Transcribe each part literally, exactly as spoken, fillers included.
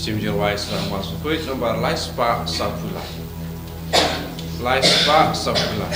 Mynsiem Jingïarap sha ngi, Baibl, nombar lai spah sawphew lai. Lai spah sawphew lai.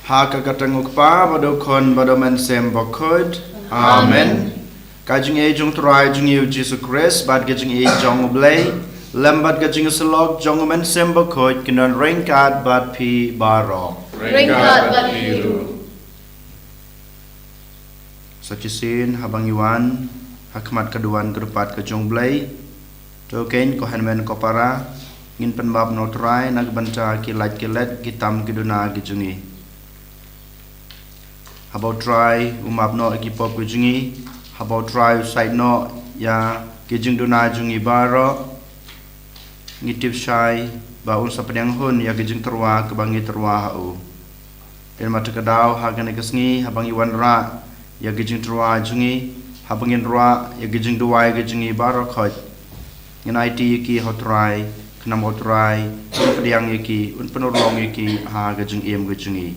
Ha ka kyrteng u Kpa bad u Khun bad u Mynsiem Bakhuid. Amen. Ka jingïeit jong u Trai jong ngi u Jisu Khrist bad ka jingïeit jong u Blei lem bad ka jingïasyllok jong u Mynsiem Bakhuid kin don ryngkat bad phi baroh. Ryngkat bad phi ruh. Sa shisien haba ngi wan ha khmat ka duwan ka dupat ka jong u Blei, to keiñ ko hynmen ko para, ngin pynmap noh u Trai na ka bynta ki lait ki let, ki tam ki duna ki jong ngi. Haba u Trai u map noh ïa ki pop ki jong ngi, haba u Trai u shait noh ïa ki jingduna jong ngi baroh, ngi tip shai ba un sa pdiang hun ïa ki jingtyrwa kiba ngi tyrwa ha u. Dei namar kata ka daw ha kane ka sngi haba ngi wanrah ïa ki jingtyrwa jong ngi, haba ngin rah ïa ki jingduwai ki jong ngi baroh khoit, ngin aiti ïa ki ha u Trai, khnang ba u Trai un pdiang ïa ki, un pynurlong ïa ki ha ka jingim ka jong ngi.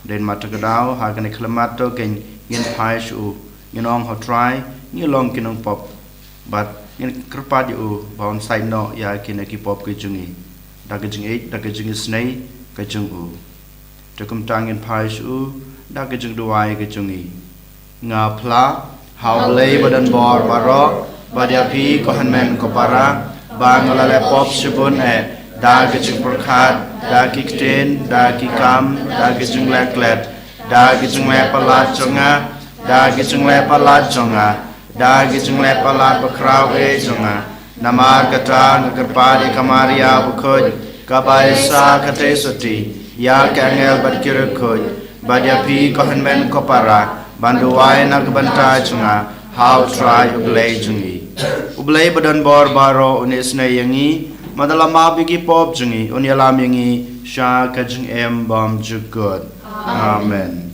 Dei namar kata ka daw ha kane ka khyllipmat to keiñ ngin phai sha u, ngin ong ha u Trai, ngi long ki nongpop, bad ngin kyrpad ïa u ba un shait noh ïa kine ki pop ki jong ngi da ka jingïeit, da ka jingisynei ka jong u. Te kumta ngin phai sha u da ka jingduwai ka jong ngi. Nga phla ha u Blei badonbor baroh, bad ïa phi ko hynmen ko para, ba nga la leh pop shibun eh, da ka jingpyrkhat, da ki ktien, da ki kam, da ka jingleh klet, da ka jingleh palat jong nga, da ka jingleh palat jong nga, da ka jingleh palat bakhraw eh jong nga. Namar kata nga kyrpad ïa ka Maria bakhuid, kaba ïaishah katei sotti ïa ki angel bad ki riewkhuid, bad ïa phi ko hynmen ko para, ban duwai na ka bynta jong nga ha u Trai u Blei jong ngi. U Blei badonbor baroh un isynei ïa ngi, bad un ïalam ïa ki pop jong ngi, un ïalam ïa ngi sha ka jingim bymjukut. Amen.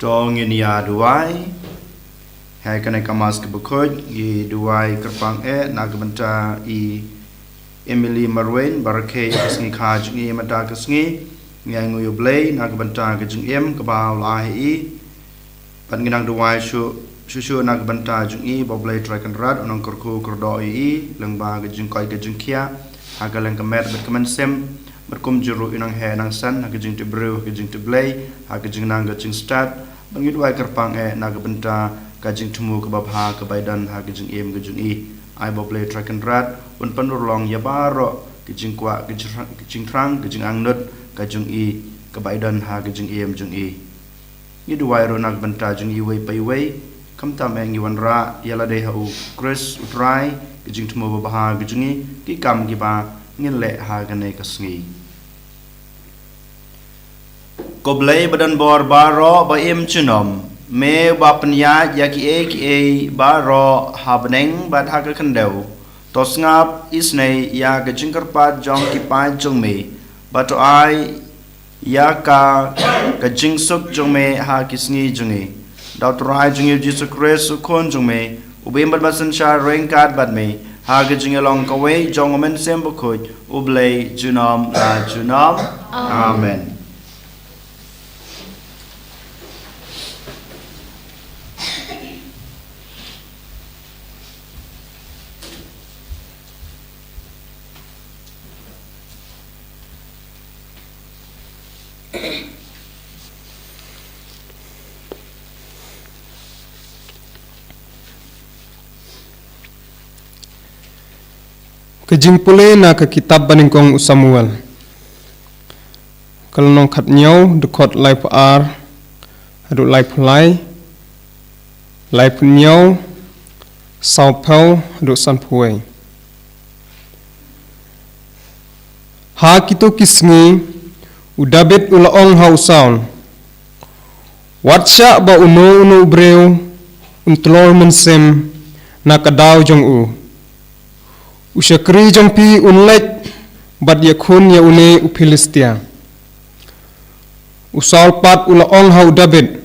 To ngin ïa duwai. Hei kane ka Mass ka bakhuid, ngi duwai kyrpang eh na ka bynta i Emily Marwein, ba rakhe ïa ka sngi kha jong i mynta ka sngi, ngi ainguh ïa u Blei na ka bynta ka jingim kaba u la ai ha i. Bad ngi nang duwai shuh shuh shuh na ka bynta jong i, ba u Blei Trai Kynrad un nang kyrkhu kyrdoh ïa i lyngba ka jingkoit ka jingkhiah ha ka lyngkha met bad ka mynsiem. Bad kumjuh ruh i nang heh nang san ha ka jingtip briew, ha ka jingtip Blei, ha ka jingnang ka jingstad. Bad ngi duwai kyrpang eh na ka bynta ka jingthmu kaba bha kaba i don ha ka jingim ka jong i. Ai ba u Blei Trai Kynrad un pynurlong ïa baroh ka jingkwah, ka jingthrang, ka jingthrang, ka jingangnud ka jong i kaba i don ha ka jingim jong i. Ngi duwai ruh na ka bynta jong iwei pa iwei, khamtam eh ngi wanrah ïa lade ha u Khrist u Trai, ka jingthmu babha ka jong i, ki kam kiba ngin leh ha kane ka sngi. Ko Blei ba don bor baroh ba im junom, me ba pynïaid ïa kiei kiei baroh ha bneng bad ha ka khyndew, to sngap isynei ïa ka jingkyrpad jong ki paid jong me, ba to ai ïa ka ka jingsuk jong me ha ki sngi jong ngi. Da u Trai jong ngi u Jisu Khrist u Khun jong me, u ba im bad ba synshar ryngkat bad me ha ka jingïalong kawei jong u Mynsiem Bakhuid, u Blei junom la junom. Amen. Ka jingpule na ka kitab banyngkong u Samuel. Ka lynnong khathynñiew, dkhot laiphew ar haduh laiphew lai, laiphew hynñiew, sawphew haduh sanphew wei. Ha kito ki sngi, u Dabid u la ong ha u Saul, wat shah ba uno uno u briew un tlor mynsiem na ka daw jong u. U shakri jong phi un leit bad ïakhun ïa une u Philistia. U Saul pat u la ong ha u Dabid,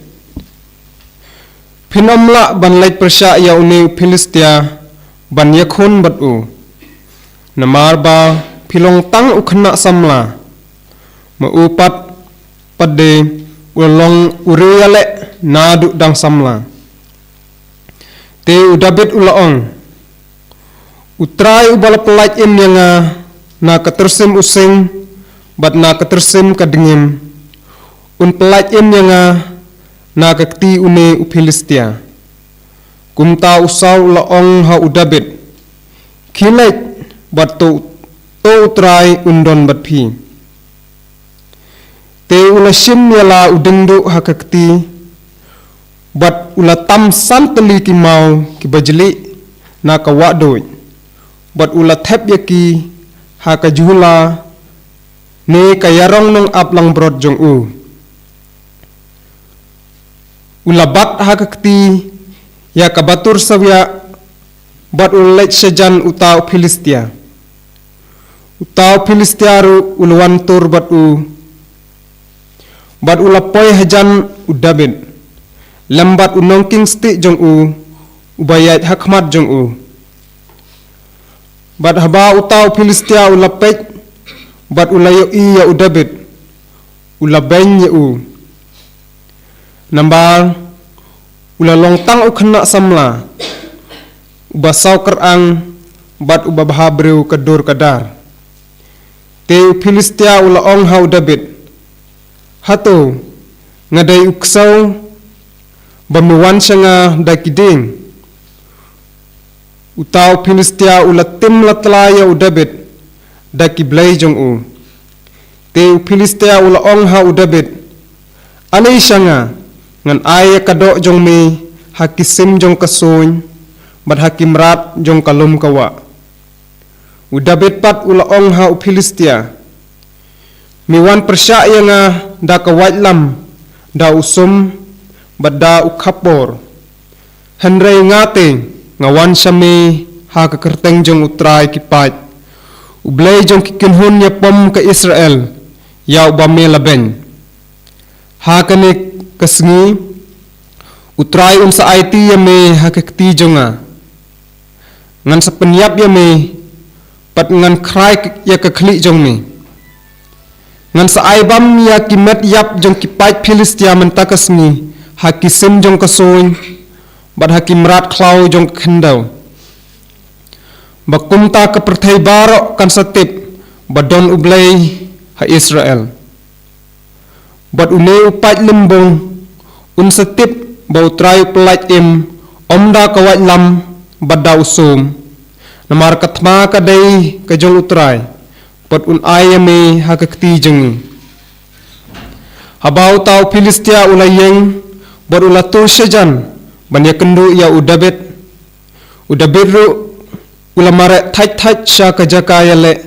phin ym lah ban leit pyrshah ïa une u Philistia ban ïakhun bad u. Namar ba phi long tang u khynnah samla. Ma u pat, pat de u la long u riewïaleh naduh dang samla. Te u Dabid u la ong, U Trai uba la pyllait im ïa nga na ka tyrsim u sing bad na ka tyrsim ka dngim, un pyllait im ïa nga na ka kti une u Philistia. Kumta u Saul u la ong ha u Dabid, khie leit bad to, to u Trai un don bad phi. Te u la shim ïa la u diengduh ha ka kti, bad u la tam san tylli ki maw kiba jlieh na ka wahduid, bad u la thep ïa ki ha ka jhula ne ka ïarong nongap langbrot jong u. U la bat ha ka kti ïa ka batur sawiah, bad u la leit shajan uta u Philistia. Uta u Philistia ruh u la wan tur bad u, Bad u la poi hajan u Dabid, lem bad u nongking stieh jong u, uba ïaid ha khmat jong u. Bad haba uta u Philistia u la peit, bad u la ïohi ïa u Dabid, u la beiñ ïa u. Namar u la long tang u khynnah samla, uba saw kyrang, bad uba bha briew ka dur ka dar. Te u Philistia u la ong ha u Dabid, hato nga dei u ksew ba me wan sha nga da ki dieng? Uta u Philistia u la tim la tla ïa u Dabid da ki blei jong u. Te u Philistia u la ong ha u Dabid, ale sha nga, ngan ai ïa ka doh jong me ha ki sim jong ka suiñ, bad ha ki mrad jong ka lum ka wah. U Dabid pat u la ong ha u Philistia, me wan pyrshah ïa nga da ka waitlam, da u sum, bad da u khapbor. Hynrei nga te nga wan sha me ha ka kyrteng jong U Trai ki paid, U Blei jong ki kynhun ïapom ka Israel, ïa uba me la beiñ. Ha kane ka sngi U Trai un sa aiti ïa me ha ka kti jong nga. Ngan sa pynïap ïa me, bad ngan khrai ïa ka khlieh jong me. Ngan sa ai bam ïa ki met ïap jong ki paid Philistia mynta ka sngi ha ki sim jong ka suiñ, bad ha ki mrad khlaw jong ka khyndew. Ba kumta ka pyrthei baroh kan sa tip ba don U Blei ha Israel. Bad une u paid lymbung un sa tip ba U Trai u pyllait im, ym da ka waitlam bad da u sum. Namar ka thma ka dei ka jong U Trai, bad un ai ïa me ha ka kti jong ngi. Haba uta u Philistia u la ïeng, bad u la tur shajan ban ïakynduh ïa u Dabid, u Dabid ruh u la mareh thait thait sha ka jaka ïaleh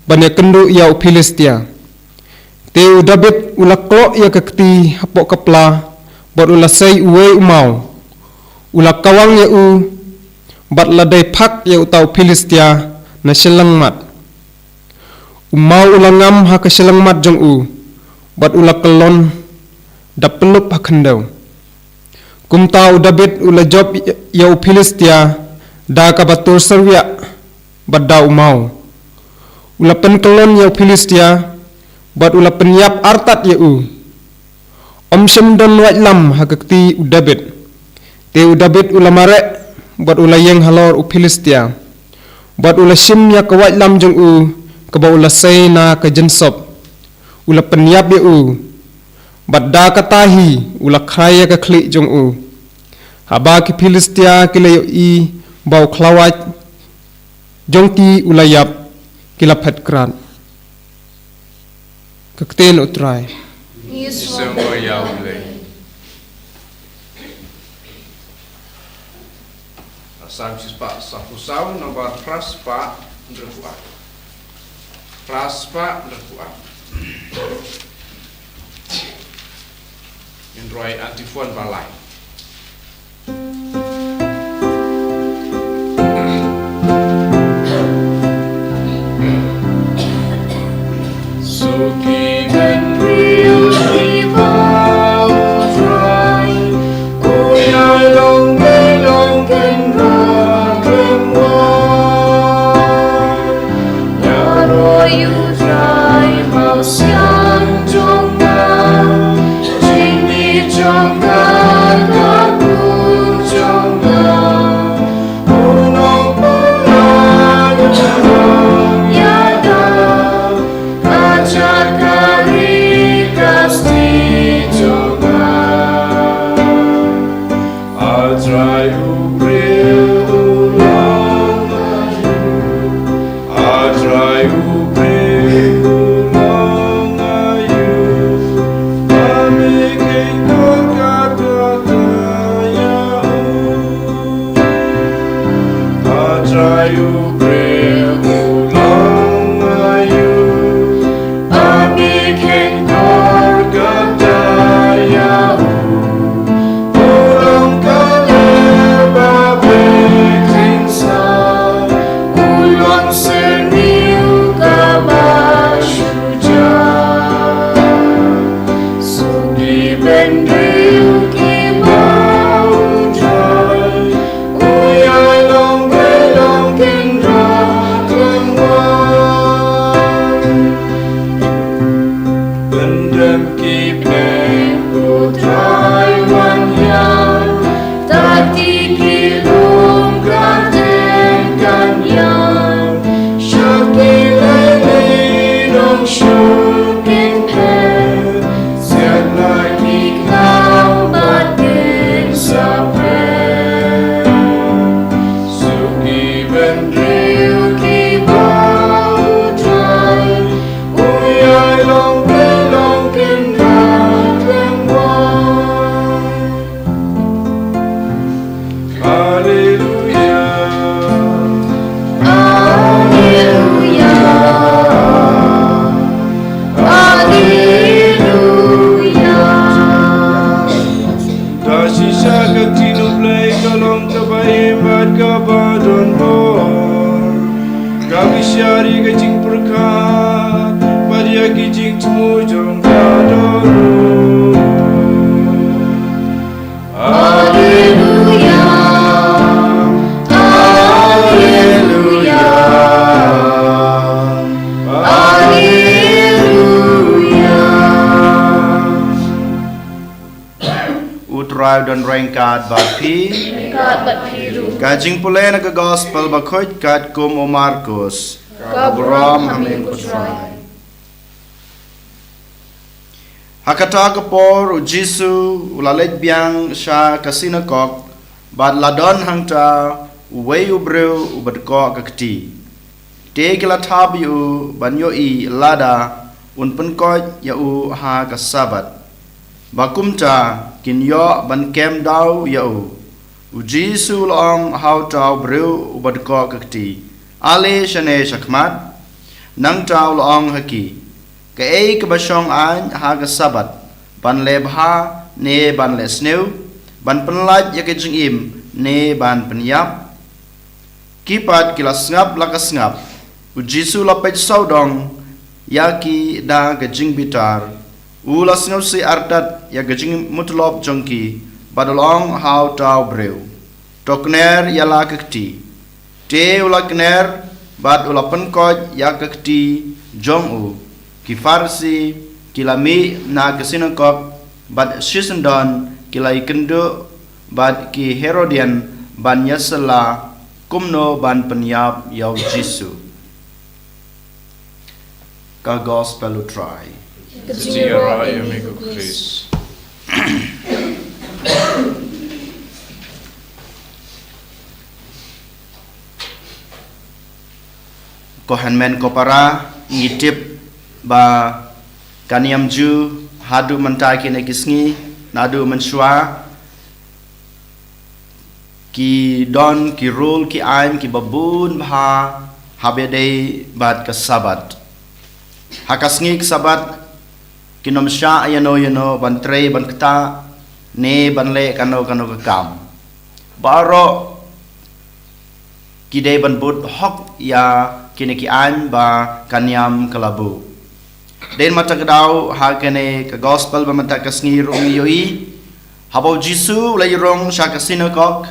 ban ïakynduh ïa u Philistia. Te u Dabid u la kloh ïa ka kti hapoh ka pla, bad u la sei uwei u maw. U la kawang ïa u, bad la dei phak ïa uta u Philistia na shyllangmat. U maw u la ngam ha ka shyllangmat jong u, bad u la kyllon da pyllup ha khyndew. Kumta u Dabid u la jop ïa u Philistia da kaba tur syrwiah bad da u maw. U la pynkyllon ïa u Philistia, bad u la pynïap artat ïa u. Ym shym don waitlam ha ka kti u Dabid. Te u Dabid u la mareh, bad u la ïeng halor u Philistia. Bad u la shim ïa ka waitlam jong u, kaba u la sei na ka jynsop. U la pynïap ïa u, bad da kata hi u la khrai ïa ka khlieh jong u. Haba ki Philistia ki la ïohi ba u khlawait jong ki u la ïap, ki la phet krad. Ka ktien U Trai. Ïa u Blei. Psalm shispah saphew saw, number phra spah hynriewphew ar. Phra spah hynriewphew ar. Ngin rwai antiphon ba lai. Long, long, kin, long, long. Hallelujah. Hallelujah. Hallelujah. Da shisha ka ktien U Blei ka long kaba im bad kaba don bor. Ka bishar ïa ka jingpyrkhat bad ïa ki jingthmu jong ka don bor. Hallelujah. Hallelujah. Hallelujah. U Trai u don ryngkat bad phi. Ryngkat bad phi ruh. Ka jingpule na ka Gospel bakhuid katkum u Markus. Ka burom ha me ko Trai. Ha kata ka por u Jisu u la leit biang sha ka sinakok, bad la don hangta uwei u briew uba dkoh ka kti. Te ki la thap ïa u ban ïohi lada un pynkoit ïa u ha ka Sabbath, ba kumta kin ïoh ban kem daw ïa u. U Jisu u la ong ha uta u briew uba dkoh ka kti, ale shane shakhmat. Nangta u la ong ha ki, kaei kaba shong aiñ ha ka Sabbath, ban leh bha ne ban leh sniew, ban pynlait ïa ka jingim ne ban pynïap? Ki pat ki la sngap la ka sngap. U Jisu u la peit sawdong ïa ki da ka jingbitar. U la sngewsih artat ïa ka jingmutlop jong ki, bad u la ong ha uta u briew, to kner ïa la ka kti. Te u la kner bad u la pynkoit ïa ka kti jong u. Ki Pharisi ki la mih na ka sinakok, bad shisyndon ki la ïakynduh bad ki Herodian ban ïasylla kumno ban pynïap ïa u Jisu. Ka Gospel u Trai. Ka jingïarap ïa me ko Khrist. Ko hynmen ko para, ngi tip ba ka niam Jiw haduh mynta kine ki sngi, naduh mynshuwa, ki don ki rule ki aiñ kiba bun bha haba ïadei bad ka Sabbath. Ha ka sngi ka Sabbath kin ym shah ïano ïano ban trei ban ktah ne ban leh kano kano ka kam. Baroh ki dei ban bud hok ïa kine ki aiñ ba ka niam ka la buh. Dei na kata ka daw ha kane ka Gospel ba mynta ka sngi ruh ngi ïohi, haba u Jisu u la ïarung sha ka sinakok,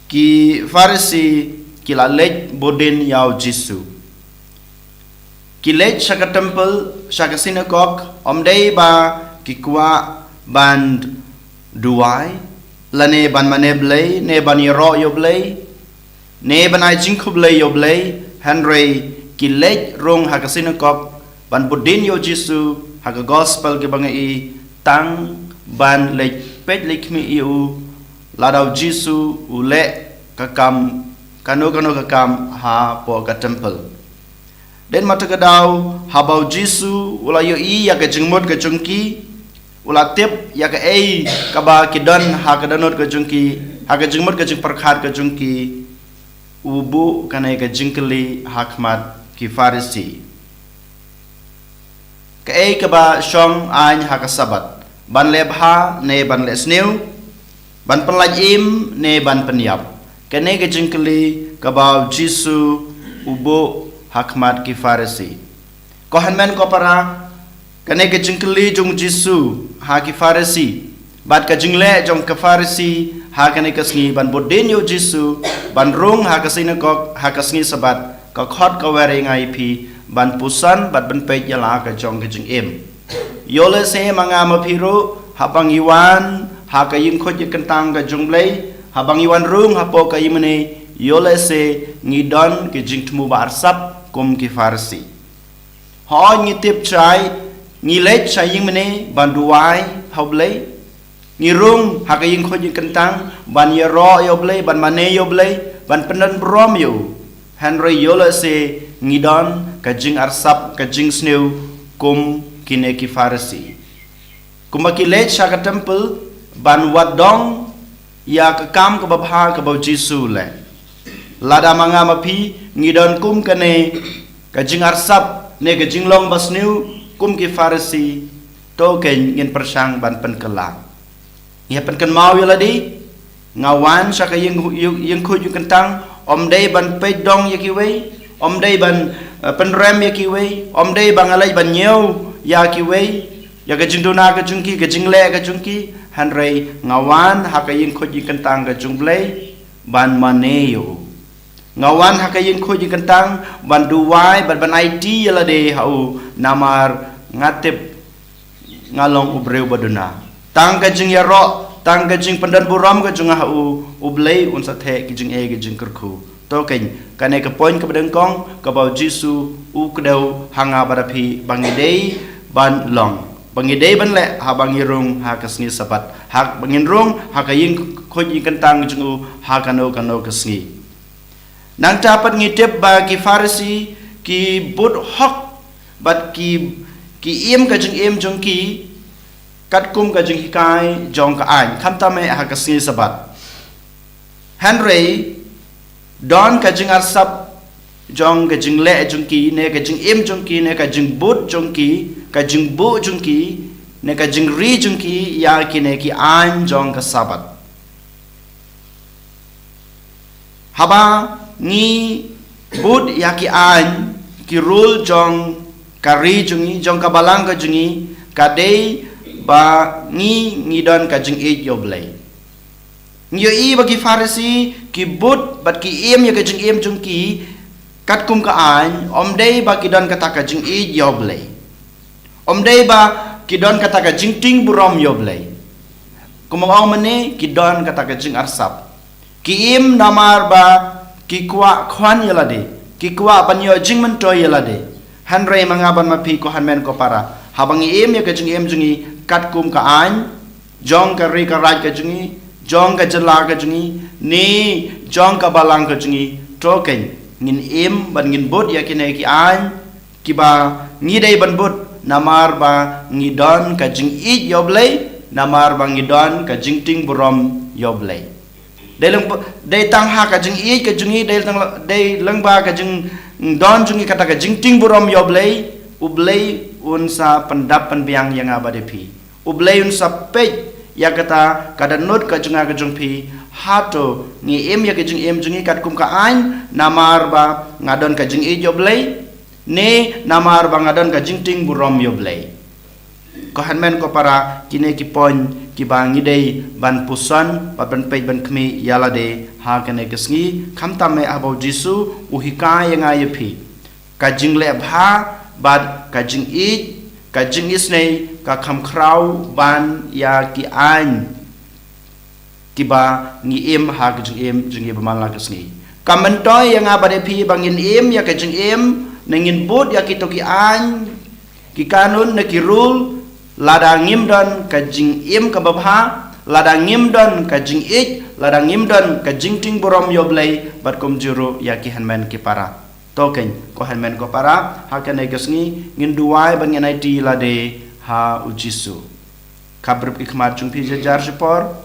ki Pharisi ki la leit bud dien ïa u Jisu. Ki leit sha ka temple, sha ka sinakok, ym dei ba ki kwah ban duwai, lane ban mane Blei, ne ban ïaroh ïa u Blei, ne ban ai jingkhublei ïa u Blei, hynrei ki leit rung ha ka sinakok ban bud dien ïa u Jisu. Ha ka Gospel kiba ngi i, tang ban leit peit leit khmih ïa u, lada u Jisu u leh ka kam, kano kano ka kam hapoh ka temple. Dei na kata ka daw, haba u Jisu u la ïohi ïa ka jingmut ka jong ki, u la tip ïa kaei kaba ki don ha ka dohnud ka jong ki, ha ka jingmut ka jingpyrkhat ka jong ki, u buh kane ka jingkylli ha khmat ki Pharisi. Kaei kaba shong aiñ ha ka Sabbath, ban leh bha ne ban leh sniew, ban pynlait im ne ban pynïap? Kane ka jingkylli kaba u Jisu u buh ha khmat ki Pharisi. Ko hynmen ko para, kane ka jingkylli jong u Jisu ha ki Pharisi, bad ka jingleh jong ki Pharisi ha kane ka sngi ban bud dien ïa u Jisu, ban rung ha ka sinakok ha ka sngi Sabbath, ka khot ka wer ïa nga ïa phi ban puson bad ban peit ïa la ka jong ka jingim. Ïoh lehse ma nga ma phi ruh, haba ngi wan ha ka ïingkhuid ïingkyntang ka jong u Blei, haba ngi wan rung hapoh ka ïingmane, ïoh lehse ngi don ki jingthmu ba arsap kum ki Pharisi. Hooid, ngi tip shai, ngi leit sha ïingmane ban duwai ha u Blei. Ngi rung ha ka ïingkhuid ïingkyntang ban ïaroh ïa u Blei, ban mane ïa u Blei, ban pyndonburom ïa u. Hynrei ïoh lehse ngi don ka jingarsap, ka jingsniew kum kine ki Pharisi. Kumba ki leit sha ka temple ban wad dong ïa ka kam kaba bha kaba u Jisu u leh. Lada ma nga ma phi ngi don kum kane ka jingarsap ne ka jinglong basniew kum ki Pharisi, to keiñ ngin pyrshang ban pynkylla. Ngi hap pynkynmaw ïa lade, nga wan sha ka ïing, ïing, ïing khuid ïing kyntang, ym dei ban peit dong ïa kiwei, ym dei ban, eh, pynrem ïa kiwei, ym dei ba nga leit ban ñiew ïa kiwei, ïa ka jingduna ka jong ki, ka jingleh ka jong ki, hynrei nga wan ha ka ïing khuid ïing kyntang ka jong U Blei ban mane ïa u. Nga wan ha ka ïing khuid ïing kyntang ban duwai bad ban aiti ïa lade ha u, namar nga tip nga long u briew ba duna. Tang ka jingïaroh, tang ka jingpyndon burom ka jong nga ha u, U Blei un sa theh ki jingeh ki jingkyrkhu. To keiñ, kane ka point kaba nyngkong kaba u Jisu u kdew ha nga bad ha phi ba ngi dei ban long, ba ngi dei ban leh haba ngi rung ha ka sngi Sabbath, haba ngin rung ha ka ïing khuid ïing kyntang jong u ha kano kano ka sngi. Nangta pat ngi tip ba ki Pharisi ki bud hok bad ki, ki im ka jingim jong ki katkum ka jinghikai jong ka aiñ, khamtam eh ha ka sngi Sabbath. Hynrei don ka jingarsap jong ka jingleh jong ki, ne ka jingim jong ki, ne ka jingbud jong ki, ka jingbuh jong ki, ne ka jingri jong ki ïa kine ki aiñ jong ka Sabbath. Haba ngi bud ïa ki aiñ, ki rule jong ka ri jong ngi, jong ka balang ka jong ngi, ka dei ba ngi, ngi don ka jingïeit ïa U Blei. Ngi ïohi ba ki Pharisi ki bud bad ki im ïa ka jingim jong ki katkum ka aiñ, ym dei ba ki don kata ka jingïeit ïa U Blei. Ym dei ba ki don kata ka jingtieng burom ïa U Blei. Kumba ong mynne, ki don kata ka jingarsap. Ki im namar ba ki kwah khwan ïa lade, ki kwah ban ïoh jingmyntoi ïa lade. Hynrei ma nga bad ma phi ko hynmen ko para, haba ngi im ïa ka jingim jong ngi katkum ka aiñ jong ka ri ka raij ka jong ngi, jong ka jylla ka jong ngi, ne jong ka balang ka jong ngi, to keiñ ngin im bad ngin bud ïa kine ki aiñ kiba ngi dei ban bud, namar ba ngi don ka jingïeit ïa U Blei, namar ba ngi don ka jingtieng burom ïa U Blei. Dei lyng-, dei tang ha ka jingïeit ka jong ngi, dei tang, dei lyngba ka jingdon jong ngi kata ka jingtieng burom ïa U Blei, U Blei un sa pyndap pynbiang ïa nga bad ïa phi. U Blei un sa peit ïa kata ka dohnud ka jong nga ka jong phi, hato ngi im ïa ka jingim jong ngi katkum ka aiñ, namar ba nga don ka jingïeit ïa U Blei, ne namar ba nga don ka jingtieng burom ïa U Blei. Ko hynmen ko para, kine ki point kiba ngi dei ban puson, bad ban peit ban khmih ïa lade ha kane ka sngi, khamtam eh haba u Jisu u hikai ïa nga ïa phi. Ka jingleh bha bad ka jingïeit, ka jingisynei, ka kham khraw ban ïa ki aiñ kiba ngi im ha ka jingim jong ngi ba man la ka sngi. Ka myntoi ïa nga bad ïa phi ba ngin im ïa ka jingim, ne ngin bud ïa kito ki aiñ, ki kanun ne ki rule, lada ngim don ka jingim kaba bha, lada ngim don ka jingïeit, lada ngim don ka jingtieng burom ïa U Blei, bad kumjuh ruh ïa ki hynmen ki para. To keiñ, ko hynmen ko para, ha kane ka sngi, ngin duwai bad ngin aiti lade ha u Jisu. Khapbrip ki khmat jong phi jar jar shipor.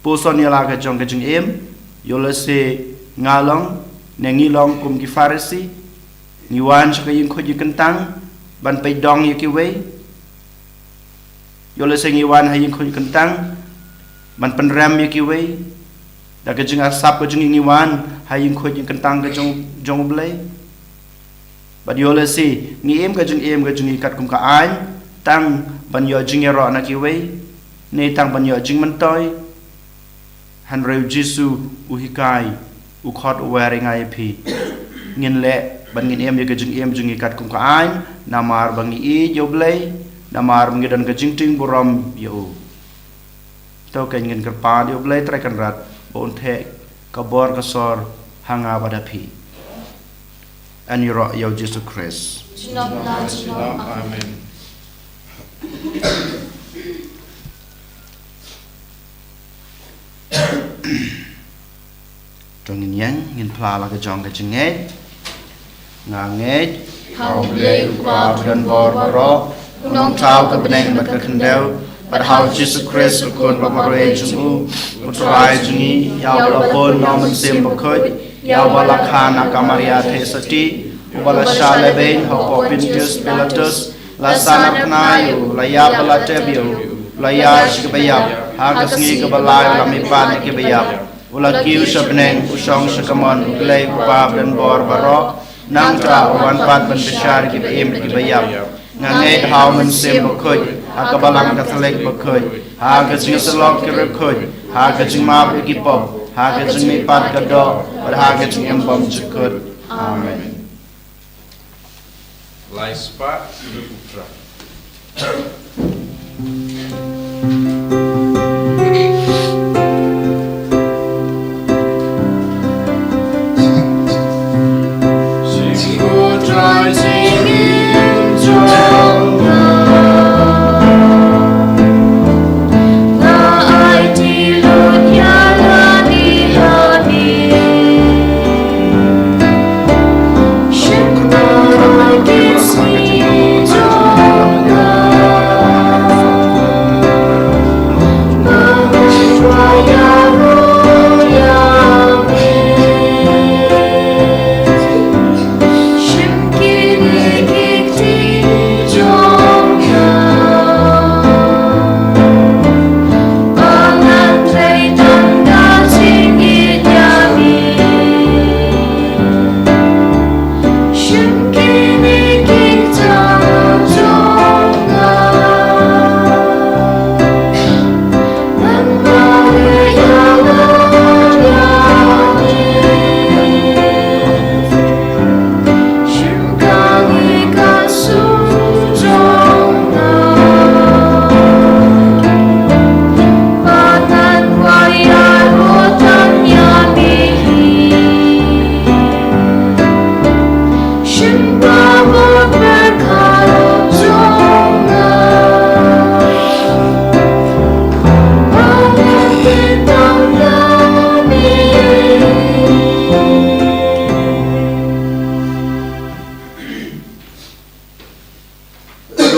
Puson ïa la ka jong ka jingim, ïoh lehse nga long, ne ngi long kum ki Pharisi, ngi wan sha ka ïing khuid ïing kyntang, ban peit dong ïa kiwei. Ïoh lehse ngi wan ha ïing khuid ïing kyntang, ban pynrem ïa kiwei. Da ka jingarsap ka jong ngi ngi wan ha ïing khuid ïing kyntang ka jong, jong U Blei. Bad ïoh lehse ngi im ka jingim ka jong ngi katkum ka aiñ, tang ban ïoh jingïaroh na kiwei, ne tang ban ïoh jingmyntoi. Hynrei u Jisu u hikai, u khot u wer ïa nga ïa phi. Ngin leh bad ngin im ïa ka jingim jong ngi katkum ka aiñ, namar ba ngi ïeit ïa U Blei, namar ba ngi don ka jingtieng burom ïa u. To keiñ ngin kyrpad ïa U Blei Trai Kynrad ba un theh ka bor ka sor ha nga bad ha phi. Yn ïaroh ïa u Jisu Khrist. Shalom, shalom. Amen. To ngin ïeng, ngin phla la ka jong ka jingngeit. Nga ngeit Ha U Blei U Kpa badonbor baroh, U Nongthaw ka bneng bad ka khyndew, bad ha U Jisu Khrist U Khun ba marwei jong U, U Trai jong ngi, ïa U ba la bun na U Mynsiem Bakhuid, ïa U ba la kha na ka Maria Theisotti, U ba la shah lehbeiñ hapoh Pontius Pilatus, la sahnarphna ïa U, la ïap bad la tep ïa U, la ïaid sha kiba ïap, ha ka sngi kaba lai U la mihpat na kiba ïap, U la kiew sha bneng, U shong sha kamon U Blei U Kpa badonbor baroh. Nangta U wan pat ban bishar ïa kiba im bad kiba ïap. Nga ngeit ha U Mynsiem Bakhuid, ha ka Balang Katholik bakhuid, ha ka jingïasyllok ki riewkhuid, ha ka jingmap ïa ki pop, ha ka jingmihpat ka doh, bad ha ka jingim bymjukut. Amen. Lai spah, Shu Trai.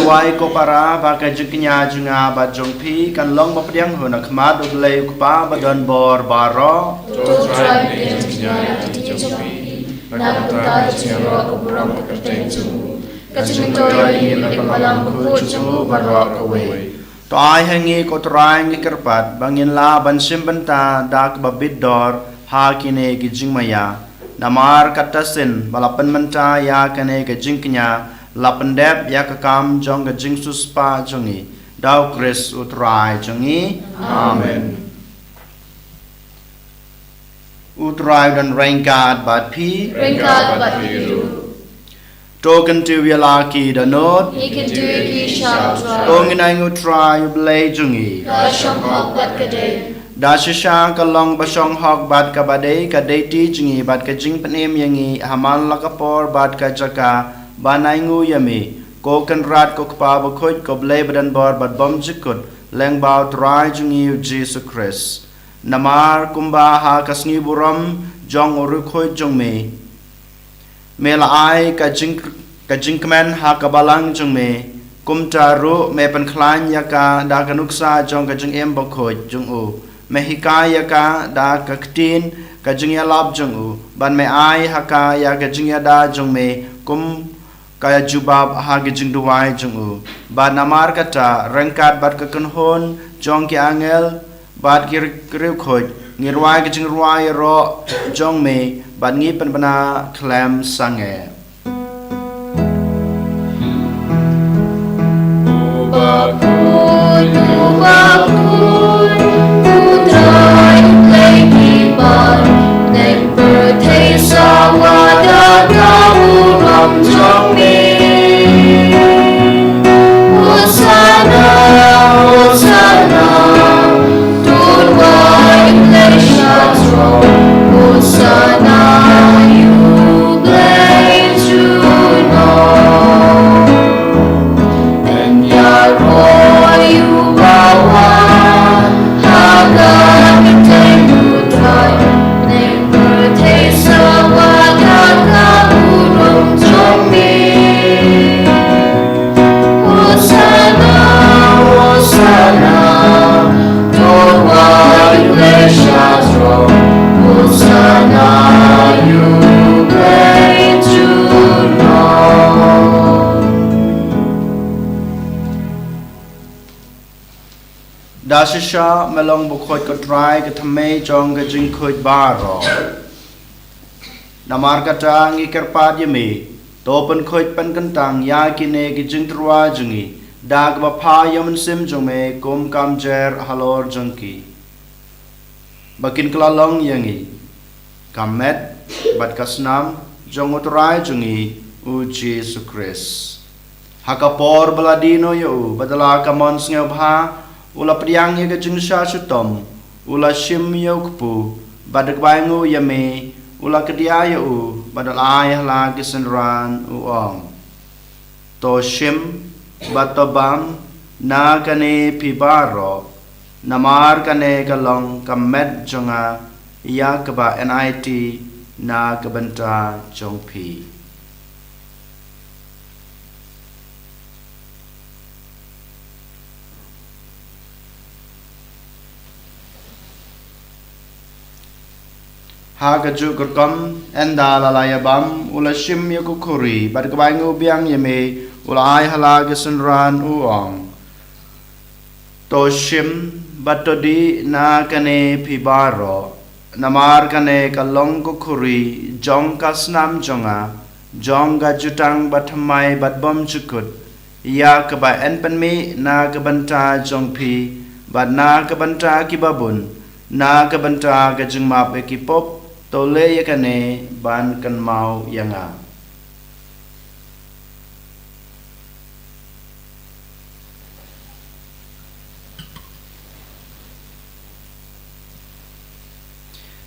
Duwai ko para ba ka jingkñia jong nga bad jong phi kan long ba pdiang hun ha khmat U Blei U Kpa badonbor baroh. To Trai, pdiang jingkñia ïa ka jong phi. Na ka bynta ka jingïaroh ka burom ka kyrteng jong U, ka jingmyntoi ïa ngi na ka balang bakhuid jong U baroh kawei. To ai ha ngi ko Trai, ngi kyrpad ba ngin lah ban shim bynta da kaba bit dor ha kine ki jingmaïa. Namar kata shisien ba la pynmynta ïa kane ka jingkñia, la pyndep ïa ka kam jong ka jingsiewspah jong ngi. Da U Khrist U Trai jong ngi. Amen. U Trai un don ryngkat bad phi. Ryngkat bad phi ruh. To kyntiew ïa la ki dohnud. Ngi kyntiew ïa ki sha U Trai. To ngin ainguh Trai U Blei jong ngi. Ka shong hok bad ka dei. Da shisha ka long ba shong hok bad kaba dei ka dei ti jong ngi bad ka jingpynim ïa ngi ha man la ka por bad ka jaka ban ainguh ïa me, ko Kynrad ko Kpa bakhuid, ko Blei badonbor bad bymjukut, lyngba U Trai jong ngi U Jisu Khrist. Namar kumba ha ka sngi burom jong u riewkhuid jong me, me la ai ka jing, ka jingkmen ha ka balang jong me, kumta ruh me pynkhlaiñ ïa ka da ka nuksa jong ka jingim bakhuid jong u. Me hikai ïa ka da ka ktien ka jingïalap jong u, bad me ai ha ka ïa ka jingïada jong me kum ka jubab ha ka jingduwai jong u. Bad namar kata, ryngkat bad ka kynhun jong ki angel bad ki ri-, riewkhuid, ngi rwai ka jingrwai ïaroh jong me, bad ngi pynbna khlem sangeh. Da shisha me long bakhuid, ko Trai, ka thymmei jong ka jingkhuid baroh. Namar kata ngi kyrpad ïa me, to pynkhuid pynkyntang ïa kine ki jingtyrwa jong ngi da kaba pha ïa u Mynsiem jong me kum ka mjer halor jong ki, ba kin kylla long ïa ngi ka met bad ka snam jong u Trai jong ngi u Jisu Khrist. Ha ka por ba la die noh ïa u bad da la ka mon sngewbha, u la pdiang ïa ka jingshah shitom, u la shim ïa u kpu, bad da kaba ainguh ïa me, u la kdiah ïa u bad da la ai ha la ki synran, u ong: To shim bad to bam na kane phi baroh, namar kane ka long ka met jong nga ïa kaba nit na ka bynta jong phi. Ha kajuh ka rukom, ynda la la ïa bam, u la shim ïa ka khuri, bad kaba ainguh biang ïa me, u la ai ha la ki synran, u ong: To shim bad to dih na kane phi baroh, namar kane ka long ka khuri jong ka snam jong nga, jong ka jutang bathymmai bad bymjukut, ïa kaba yn pynmih na ka bynta jong phi bad na ka bynta kiba bun, na ka bynta ka jingmap ïa ki pop. To leh ïa kane ban kynmaw ïa nga.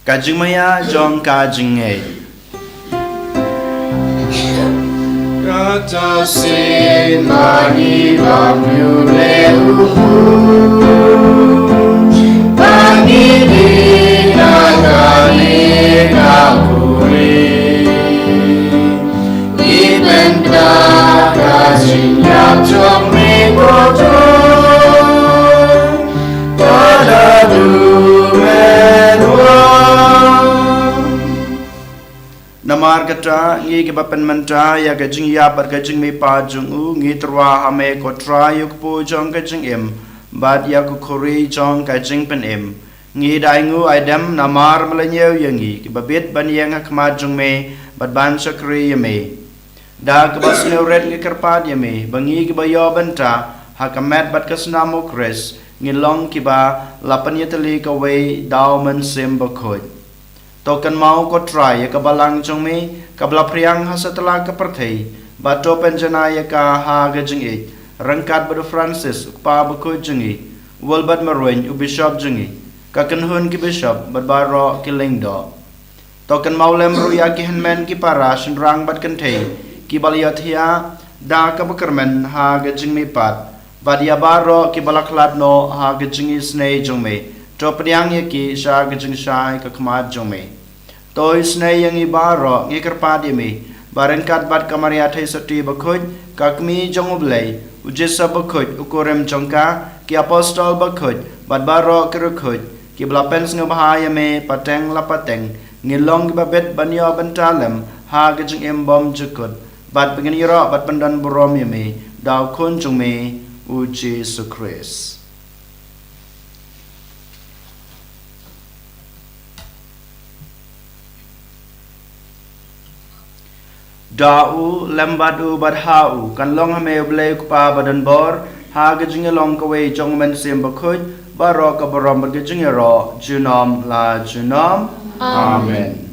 Ka jingmaïa jong ka jingngeit. Kata sien ba ngi bam ïa u, ba ngi dih na kane ka khuri, ngi pynthikna ka jingïap jong me, ko Trai, ba da duh mynwai. Namar kata, ngi kiba pynmynta ïa ka jingïap bad ka jingmihpat jong u, ngi tyrwa ha me, ko Trai, ïa u kpu jong ka jingim bad ïa ka khuri jong ka jingpynim. Ngi da ainguh aidem namar me la ñiew ïa ngi kiba bit ban ïeng ha khmat jong me bad ban shakri ïa me. Da kaba sngewrit ngi kyrpad ïa me ba ngi kiba ïoh bynta ha ka met bad ka snam u Khrist, ngin long kiba la pynïatylli kawei da u Mynsiem Bakhuid. To kynmaw, ko Trai, ïa ka balang jong me kaba la phriang ha satlak ka pyrthei, bad to pynjanai ïa ka ha ka jingïeit, ryngkat bad u Francis u kpa bakhuid jong ngi, u Wilbert Marwein u bishop jong ngi, ka kynhun ki bishop bad baroh ki lyngdoh. To kynmaw lem ruh ïa ki hynmen ki para shynrang bad kynthei kiba la ïathiah da kaba kyrmen ha ka jingmihpat, bad ïa baroh kiba la khlad noh ha ka jingisynei jong me. To pdiang ïa ki sha ka jingshai ka khmat jong me. To isynei ïa ngi baroh, ngi kyrpad ïa me ba ryngkat bad ka Maria Theisotti bakhuid, ka Kmie jong u Blei, u Joseph bakhuid u kurim jong ka, ki apostol bakhuid bad baroh ki riewkhuid kiba la pynsngewbha ïa me pateng la pateng, ngin long kiba bit ban ïoh bynta lem ha ka jingim bymjukut, bad ba ngin ïaroh bad pyndonburom ïa me da u Khun jong me, u Jisu Khrist. Da u, lem bad u, bad ha u, kan long ha me U Blei U Kpa badonbor, ha ka jingïalong kawei jong U Mynsiem Bakhuid, baroh ka burom bad ka jingïaroh junom la junom. Amen.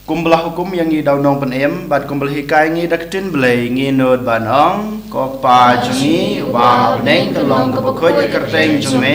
Kumba la hukum ïa ngi da u Nongpynim, bad kumba la hikai ngi da ka ktien Blei, ngi nud ban ong: Ko Kpa jong ngi uba ha bneng, ka long kaba khuid ka kyrteng jong me,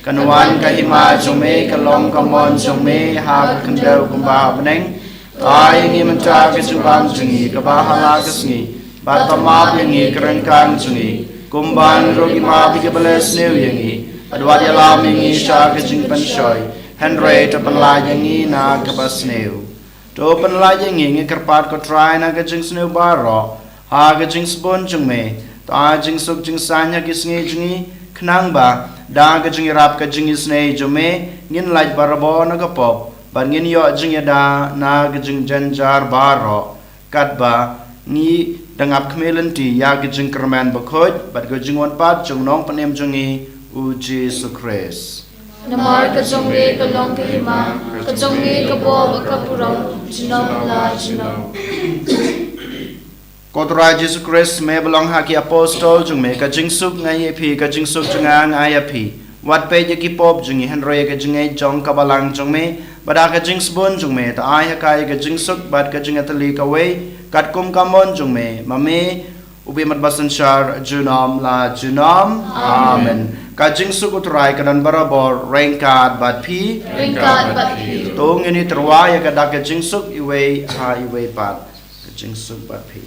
kan wan ka hima jong me, ka long ka mon jong me ha ka khyndew kumba ha bneng. To ai ïa ngi mynta ka jingbam jong ngi kaba ha la ka sngi, bad to map ïa ngi ka ryngkang jong ngi, kumba ngi ruh ngi map ïa kiba leh sniew ïa ngi, bad wat ïalam ïa ngi sha ka jingpynshoi, hynrei to pynlait ïa ngi na kaba sniew. To pynlait ïa ngi, ngi kyrpad ko Trai, na ka jingsniew baroh, ha ka jingsbun jong me. To ai jingsuk jingsaiñ ha ki sngi jong ngi, khnang ba da ka jingïarap ka jingisynei jong me, ngin lait barabor na ka pop, bad ngin ïoh jingïada na ka jingjynjar baroh, katba ngi dang ap khmih lynti ïa ka jingkyrmen bakhuid bad ka jingwan pat jong u Nongpynim jong ngi u Jisu Khrist. Namar ka jong me ka long ka hima, ka jong me ka bor bad ka burom, junom la junom. Ko Trai Jisu Khrist, me ba long ha ki apostol jong me, ka jingsuk nga ai ïa phi, ka jingsuk jong nga nga ai ïa phi. Wat peit ïa ki pop jong ngi, hynrei ïa ka jingngeit jong ka balang jong me, bad ha ka jingsbun jong me, to ai ha ka ïa ka jingsuk bad ka jingïatylli kawei, katkum ka mon jong me, ma me u ba ïeit bad synshar junom la junom. Amen. Amen. Ka jingsuk u Trai kan don barabor ryngkat bad phi. Ryngkat bad phi. To ngin ïatyrwa ïa ka dak ka jingsuk iwei ha iwei pat. Ka jingsuk bad phi.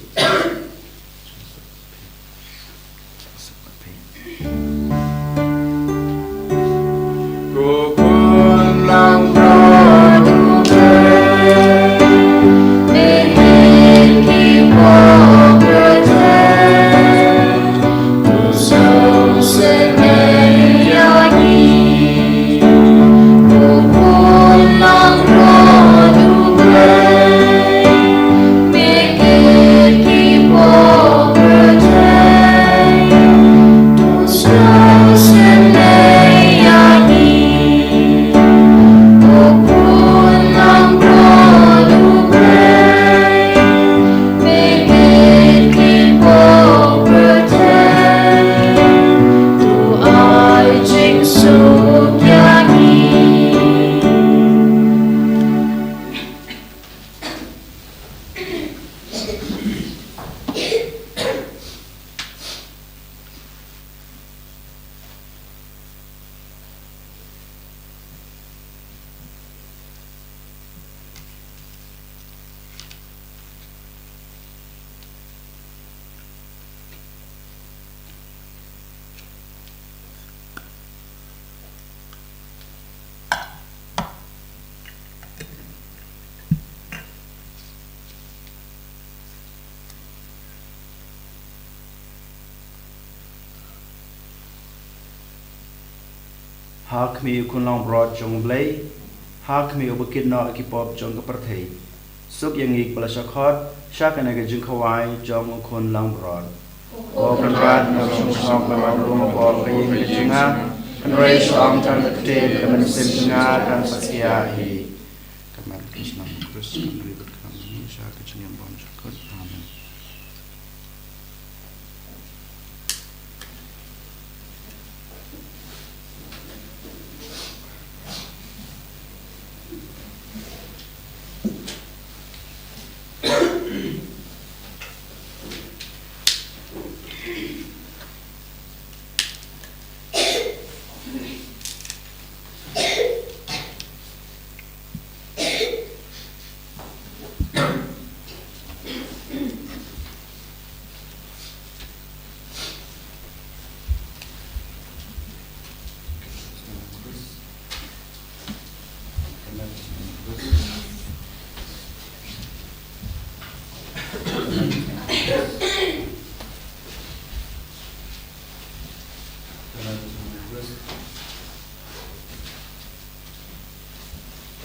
Ha khmih u Khun Langbrot jong U Blei, ha khmih u ba kit noh ïa ki pop jong ka pyrthei. Suk ïa ngi kiba la shah khot sha kane ka jingkhawai jong u Khun Langbrot. Ko Kynrad, nga shong shnong ba nga rung pop ka ïing ka jong nga, hynrei shu ong tang ka ktien, ka mynsiem jong nga kan sa khia hi. Ka met ka snam u Khrist kan ri bad kan ri sha ka jingim bymjukut. Amen.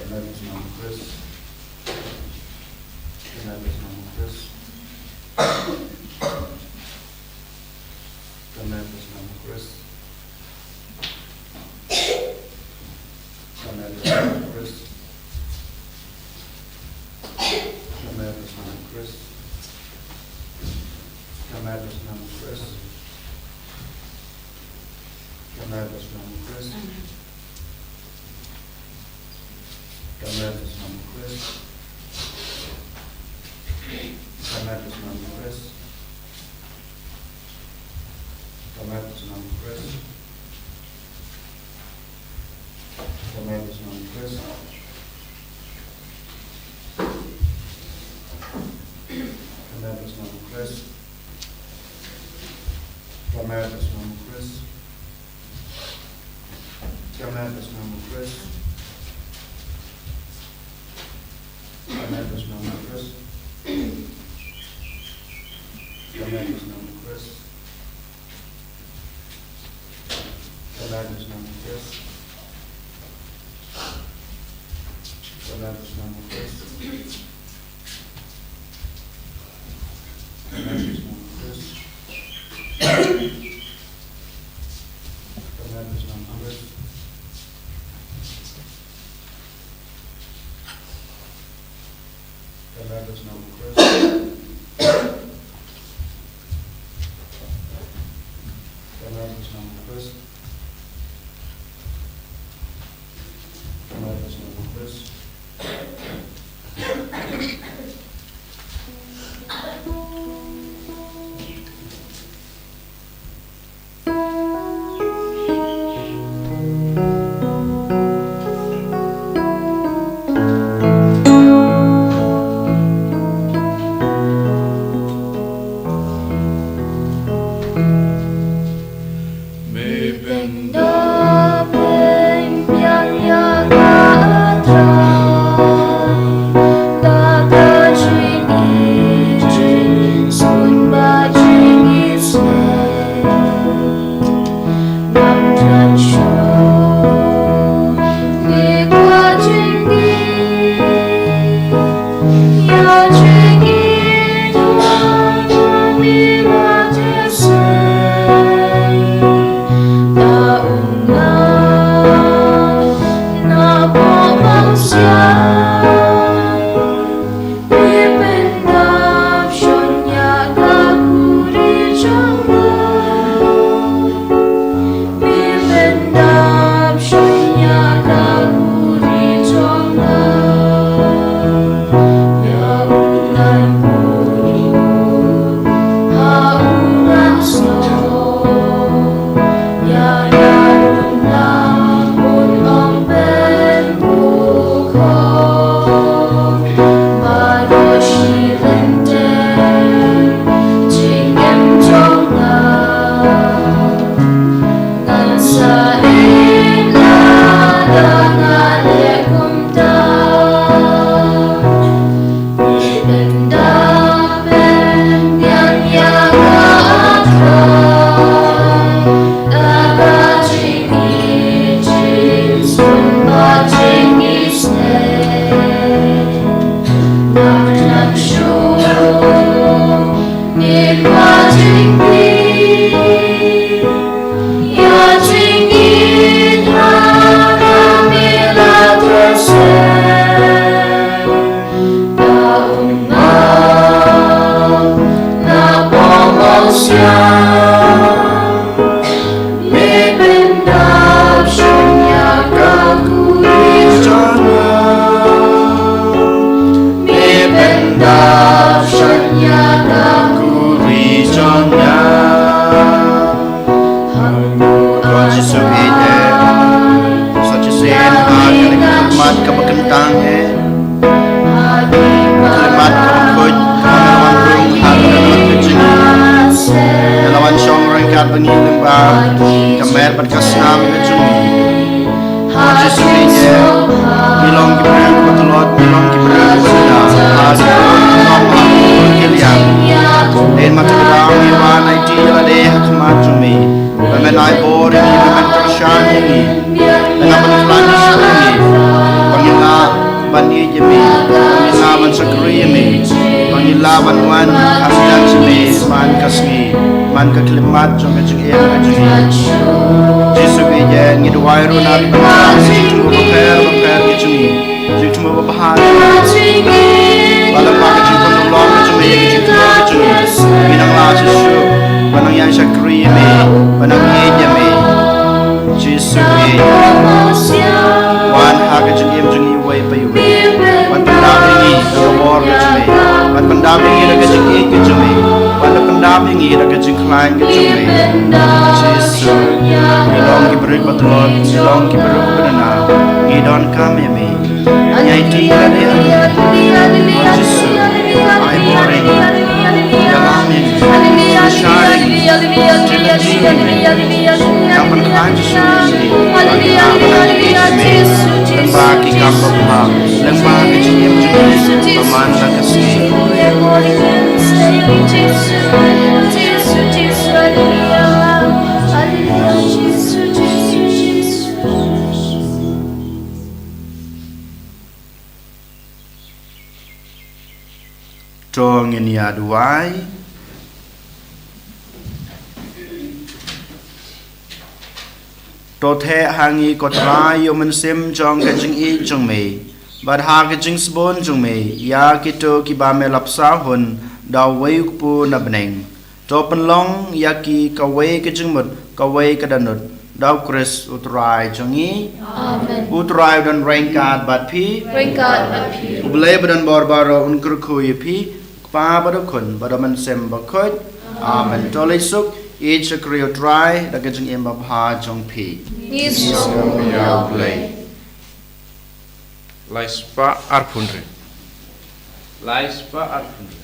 Ka met ka snam u Khrist. Ka met ka snam u Khrist. Ka met ka snam u Khrist. Ka met ka snam u Khrist. Ka met ka snam u Khrist. Ka met ka snam u Khrist. Ka met ka snam u Khrist. Ka met ka snam u Khrist. Ka met ka snam u Khrist. Ka met ka snam u Khrist. Ka met ka snam u Khrist. Ka met ka snam u Khrist. Ka met ka snam u Khrist. Ka met ka snam u Khrist. Ka met ka snam u Khrist. Ka met ka snam u Khrist. Ka met ka snam u Khrist. Lord Jisu, ïeit eh, sa shisien ha kane ka khmat kaba kyntang eh, ka khmat kaba khuid kaba la wan rung ha ka dohnud ka jong ngi, ka la wan shong ryngkat bad ngi lyngba ka mer bad ka snam ka jong ngi. Lord Jisu, ïeit eh, ngi long ki briew kiba tlot, ngi long ki briew kiba duna, ha ki briew kiba tlot, ha ki briew ki liang. Dei ma kata ka daw ngi wan aiti ïa lade ha khmat jong me, ba men ai bor ïa ngi, ba men kyrshan ïa ngi, ba men pynkhlaiñ shuh ïa ngi, ba ngin lah ban ïeit ïa me, ba ngin lah ban shakri ïa me, ba ngin lah ban wan ha khmat jong me man ka sngi, man ka khyllipmat jong ka jingim ka jong ngi. Jisu, ïeit eh, ngi duwai ruh na ka bynta ka jingthmu bapher bapher ka jong ngi, jingthmu babha ka jong ngi. Ba lyngba ka jingpynlong ka jong me ïa ka jingthmu ka jong ngi, ngin nang lah shuh shuh ban nang ïaid shakri ïa me, ban nang ïeit ïa me. Jisu, ïeit, wan ha ka jingim jong ngi iwei pa iwei. Wan pyndap ïa ngi da ka bor ka jong me. Wan pyndap ïa ngi da ka jingïeit ka jong me. Wan pyndap ïa ngi da ka jingkhlaiñ ka jong me. Jisu, ngi long ki briew ba tlot, ngi long ki briew ba duna. Ngi donkam ïa me. Ngi aiti ïa lade ha khmat jong me. Lord Jisu, ai bor ïa ngi. Ïalam ïa ngi. Kyrshan ïa ngi. Jingim jong ngi. Nang pynkhlaiñ shuh shuh ïa ngi. Ba ngin lah ban ïeit ïa me lyngba ki kam babha, lyngba ka jingim jong ngi ba man la ka sngi. To ngin ïa duwai. To theh ha ngi, ko Trai, ïa u mynsiem jong ka jingïeit jong me, Bad ha ka jingsbun jong me, ïa kito kiba me la pynsawa hun da uwei u kpu na bneng. To pynlong ïa ki kawei ka jingmut, kawei ka dohnud, da u Khrist u Trai jong ngi. Amen. U Trai u don ryngkat bad phi. Ryngkat bad phi. U Blei ba don bor baroh un kyrkhu ïa phi, u Kpa bad u Khun bad u Mynsiem Bakhuid. Amen. To leit suk, ïeit shakri u Trai da ka jingim babha jong phi. Ngi sngewbha ïa u Blei. Lai spah arphew hynriew. Lai spah arphew hynriew.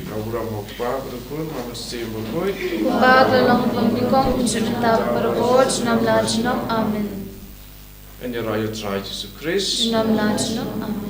Ka burom u Kpa, bad u Khun, bad u Mynsiem Bakhuid. Ba ka long pynbikong, pynjot bynta baroh, junom la junom. Amen. Yn ïaroh ïa u Trai Jisu Khrist. Junom la junom. Amen.